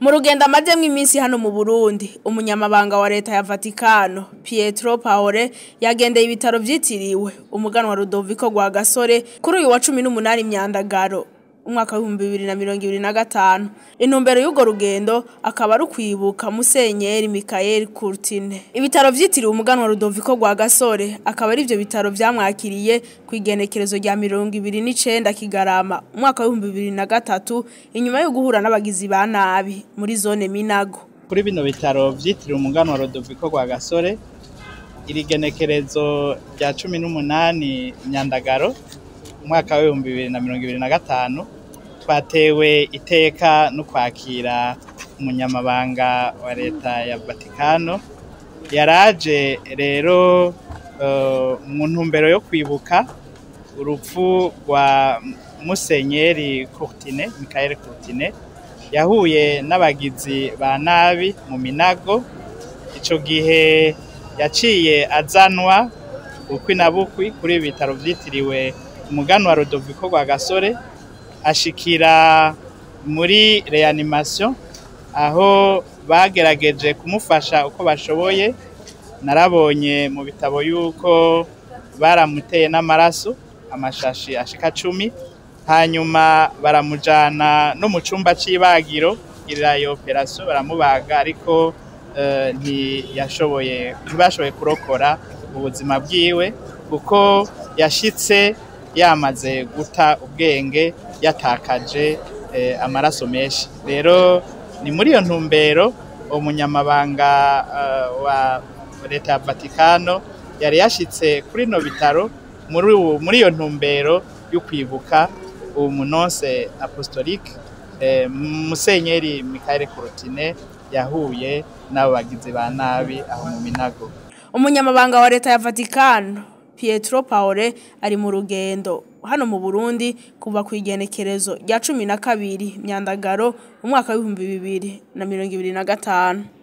Mu rugendo amazemwo iminsi hano mu Burundi, umunyamabanga wa leta ya Vatikano Pietro Parolin yagendeye ibitaro vyitiriwe umuganwa Rudoviko Rwagasore kuri uyu wa 18 Myandagaro umwaka w'2025. Intumbero y'urwo rugendo akaba ari ukwibuka Musenyeri Michael Courtine. Ibitaro vyitiriwe umuganwa Rudoviko Rwagasore akaba ari ivyo bitaro vyamwakiriye kw'igenekerezo rya 29 Kigarama umwaka w'2003 inyuma yo guhura n'abagizi ba nabi muri zone Minago. Kuri bino bitaro vyitiriwe umuganwa Rudoviko Rwagasore, iri genekerezo rya 18 Myandagaro umwaka w'2025, twatewe iteka no kwakira umunyamabanga wa leta ya Vatikano. Yaraje rero mu ntumbero yo kwibuka urupfu rwa Musenyeri Courtine, Michael Courtine, yahuye n'abagizi ba nabi mu Minago. Ico gihe yaciye azanwa bukwi na bukwi kuri ibi bitaro vyitiriwe umuganwa Rudoviko Rwagasore, ashikira muri reanimation aho bagerageje kumufasha uko bashoboye. Narabonye mu bitabo yuko baramuteye n'amaraso amashashi ashika 10, hanyuma baramujana no mu cumba c'ibagiro girira iyo operation baramubaga, ariko ntiyashoboye, ntibashoboye kurokora ubuzima bwiwe kuko yashitse yamaze guta ubwenge, yatakaje amaraso menshi. Rero ni muri iyo ntumbero umunyamabanga wa leta ya Vatikano yari yashitse kuri no bitaro muri iyo ntumbero yo kwibuka uwo munonse apostolique Musenyeri Michael Courtine yahuye n'abo bagizi ba nabi aho mu Minago. Umunyamabanga wa leta ya Vatikano Pietro Parolin ari mu rugendo hano mu Burundi kuva ku igenekerezo rya 12 Myandagaro umwaka w'2025.